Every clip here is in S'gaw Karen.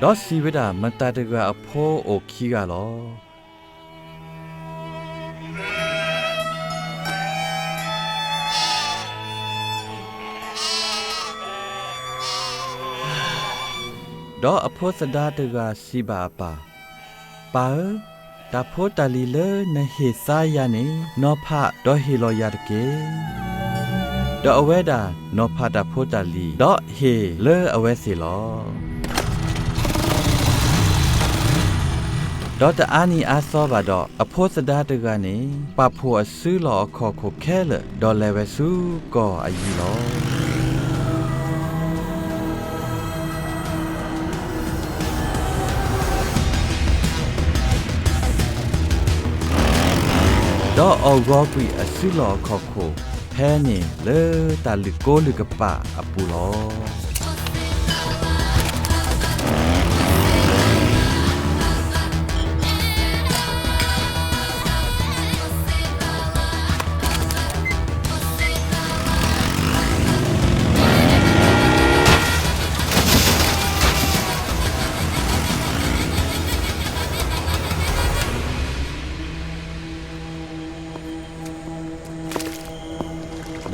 ဒီးစံးဝဲဒၣ်, မတၤတဂၤအဖိအိၣ်ခံဂၤလီၤ. ဒီးအဖိသဒါတဂၤစံးဘၣ်အပၢ်, ပၢ်ဧၢ, တၢ်ဖိတၢ်လံၤလၢနဟ့ၣ်သါယၤန့ၣ် နီၤဖးဒီးဟ့ၣ်လီၤယၤတက့ၢ်. ဒီးအဝဲဒၣ်နီၤဖးတၢ်ဖိတၢ်လံၤ ဒီးဟ့ၣ်လၢအဝဲသ့ၣ်လီၤ. ဒီးတအါနံၤအါသီဘၣ်ဒီး အဖိသဒါတဂၤန့ၣ် ပာ်ဖှိၣ်အစုလီၢ်အခီၣ်ခိၣ်ခဲလၢာ် ဒီးလဲၤဝဲဆူကီၢ်အယံၤလီၤ. ဒီးအီၣ်ဂီၤကွံာ်အစုလီၢ်အခီၣ်ခိၣ် ဖဲန့ၣ်လၢတၢ်လုၢ်ကိးလုၢ်ကပာ်အပူၤလီၤ.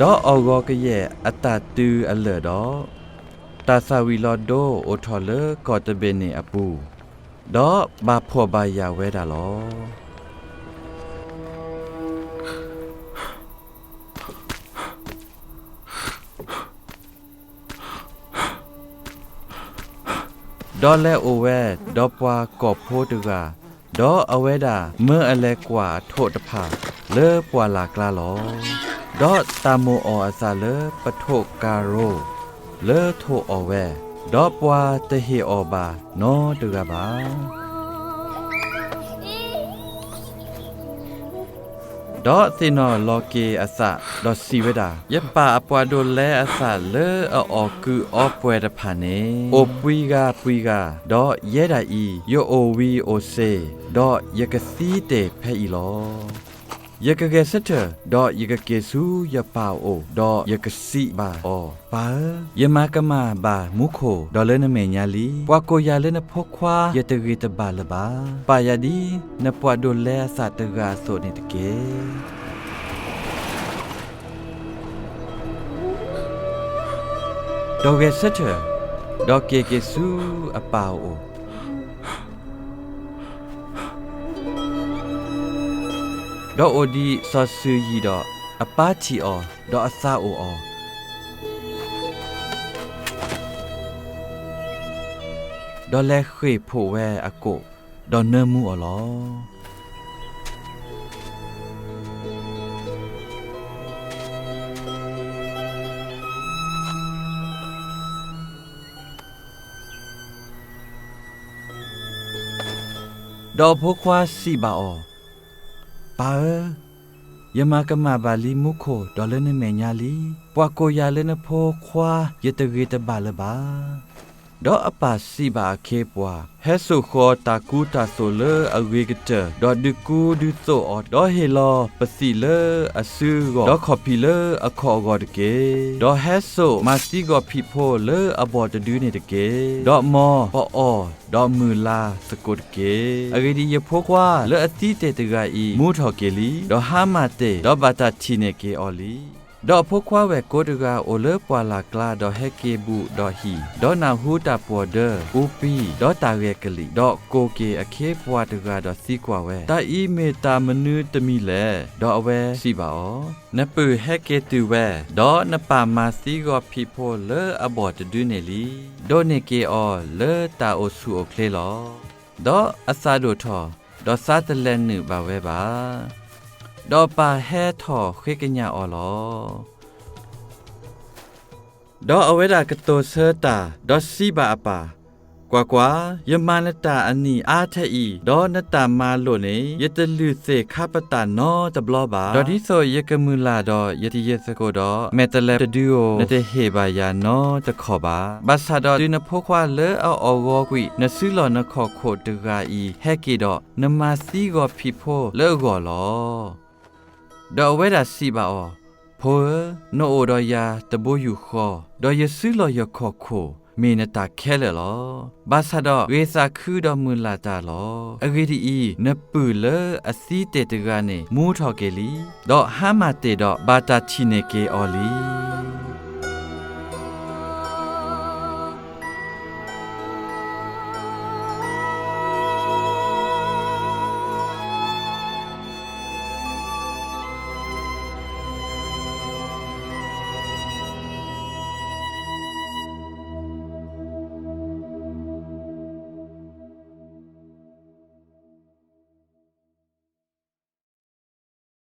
ဒီးအီၣ်ဂီၤကယဲၢ်အတၢ်တုၤအလၢာ်ဒီး, တၢ်သၣ်ဝံၤလီၤဒိအိၣ်ထီၣ်လၢကီၢ်တဘ့ၣ်န့ၣ်အပူၤ, ဒီးဘၣ်ဖှီၣ်ဘၣ်ယာ်ဝဲဒၣ်လီၤ. ဒီးလဲၤအိၣ်ဝဲဒီးပှၤကီၢ်ဖိတဂၤ, ဒီးအဝဲဒၣ်မၢအလဲၤကွၢ်အထိးတဖၣ်လၢပှၢ်လၢ်ကျါလီၤ. ဒီးတၢ်မိၣ်အီၣ်အသးလၢပထိးကၤရိလၢထိးအီၣ်ဝဲ, ဒီးပှၤတဟ့ၣ်အီၣ်ဘၣ်နီတဂၤဘၣ်. ဒီးသ့ၣ်နီၣ်လီၤက့ၤအသး, ဒီးစံးဝဲဒၣ်, ယပၢ်အပှၤဒိးလဲအသးလၢအအီၣ်ကုးအီပှဲၤတဖၣ်န့ၣ် အိၣ်ပှံၤဂၤပှံၤဂၤ, ဒီးယဲဒၣ်အံၤ ယအိၣ်ဝံၤအိၣ်စ့ၤ, ဒီးယကသံတ့ၢ်ဖဲအံၤလီၤ. ယကဂဲၤဆၢထၢၣ်, ဒီးယကက့ၤဆူယပၢ်အအိၣ်, ဒီးယကစံးဘၣ်အီၤ, ပၢ်ဧၢ, ယမၤကမၣ်ဘၣ်မူခိၣ်ဒီးလၢနမဲာ်ညါလံ. ပှၤကိးယၤလၢနဖိခွါ ယတဂ့ၤတဘၣ်လၢၤဘၣ်. ပာ်ယၤဒ်နပှၤဒိးလဲအသးတဂၤအသိးန့ၣ်တက့ၢ်. ဒီးဂဲၤဆၢထၢၣ်, ဒီးက့ၤက့ၤဆူအပၢ်အအိၣ်, ဒီးအိၣ်ဒံးစီၤစုၤယံၢ်ဒီးအပၢ်ထံၣ်အီၤ, ဒီးအသးအိၣ်အီၤ, ဒီးလဲၤဃ့ၢ်ဖှိၣ်ဝဲအကိာ်, ဒီးနၢမူအီၤလီၤ. ဒီးအဖိခွါစံးဘၣ်အီၤ, ပၢ်ဧၢ, ယမၤကမၣ်ဘၣ်လံမူခိၣ်ဒီးလၢနမဲာ်ညါလံ. ပှၤကိးယၤလၢနဖိခွါ ယတဂ့ၤတဘၣ်လၢၤဘၣ်. ဒီးအပၢ်စံးဘၣ်အခ့အပှၤ, ဟဲစိာ်ဃီၤတၢ်ကူတၢ်သိးလၢအဂ့ၤကတၢၢ်, ဒီးဒုးကူဒုးသိးအီၤ, ဒီးဟ့ၣ်လီၤပသံးလၢအစုအဂီၢ်, ဒီးခီၣ်ဖံးလၢအခီၣ်အဂီၢ်တက့ၢ်. ဒီးဟဲစိာ်မၤသံဂီၤဖံးဖိလၢအဘီၣ်တဒုန့ၣ်တက့ၢ်. ဒီးမ်ပအီၣ်ဒီးမုာ်လၤသကိးတက့ၢ်. အဂ့ၢ်ဒ်အံၤ, ယဖိခွါလၢအသံတ့ၢ်တဂၤအံၤ မူထီၣ်က့ၤလံ, ဒီးဟါမၢ်တ့ၢ်, ဒီးဘၣ်တၢ်ထံၣ်န့ၢ်က့ၤအီၤလံ. ဒီးအဖိခွါဝဲၢ်ကိတဂၤအိၣ်လၢပှၢ်လၢ်ကျါ, ဒီးဟဲက့ၤဘူးဒီးဟံၣ်, ဒီးနၢ်ဟူတၢ်ပှီၤဒၢ, အူပံ, ဒီးတၢ်ဂဲၤကလံၣ်, ဒီးကိၢ်က့ၤအခ့အပှၤတဂၤဒီးသံကွၢ်ဝဲ, တၢ်အံၤမ့ၢ်တၢ်မနုၤတမံၤလဲၣ်. ဒီးအဝဲစံးဘၣ်အီၤ, နပုၢ်ဟဲက့ၤတုၤဝဲ, ဒီးနပၢ်မၤသံဂီၤဖံးဖိလၢအဘီၣ်တဒုန့ၣ်လံ. ဒိးန့ၢ်က့ၤအီၤလၢတၢ်အိၣ်ဆူၣ်အိၣ်ချ့လီၤ. ဒီးအသးဒိၣ်ထီၣ်, ဒီးသးတလဲၤနုာ်ဘၣ်ဝဲဘၣ်. ဒီးပၢ်ဟဲထီၣ်ဃ့ကညးအီၤလီၤ. ဒီးအဝဲဒၣ်ကတိၤဆၢတၢ်, ဒီးစံးဘၣ်အပၢ်, ကွၢ်ကွၢ်, ယမၤနတၢ်အနံၣ်အါထဲအံၤ, ဒီးနတၢ်မၤလိာ်န့ၣ် ယတလုၢ်သ့ၣ်ခါပတာ်နီတဘျီဘၣ်. ဒီးဒ်သိးယကမုၢ်လၢ်ဒီးယတယံၤသကိးဒီး, မဲာ်တဲးလဲးတဒုဧိၤ နတဟ့ၣ်ဘၣ်ယၤနီတခီၣ်ဘၣ်. ဘၣ်ဆၣ်ဒီးတုၤနဖိခွါလၢအအီၣ်ဂီၤကွံာ် နစုလီၢ်နခီၣ်ခိၣ်တဂၤအံၤဟဲက့ၤဒီး, နမၤသံဂီၤဖံးဖိလၢအဂီၢ်လီၤ. ဒီးအဝဲဒၣ်စံးဘၣ်အီၤ, ဖိဧၢ, နအိၣ်ဒီးယၤတဘိယူၢ်ဃီ, ဒီးယစုလီၢ်ယခီၣ်ခိၣ်, မ့ၢ်နတၢ်ခဲလၢာ်လီၤ. ဘၣ်ဆၣ်ဒီးဂ့ၤသးခုဒီးမုာ်လၤတၢ်လီၤ. အဂ့ၢ်ဒ်အံၤ, နပုၢ်လၢအသံတ့ၢ်တဂၤန့ၣ် မူထီၣ်က့ၤလံ, ဒီးဟါမၢ်တ့ၢ်ဒီးဘၣ်တၢ်ထံၣ်န့ၢ်က့ၤအီၤလံ.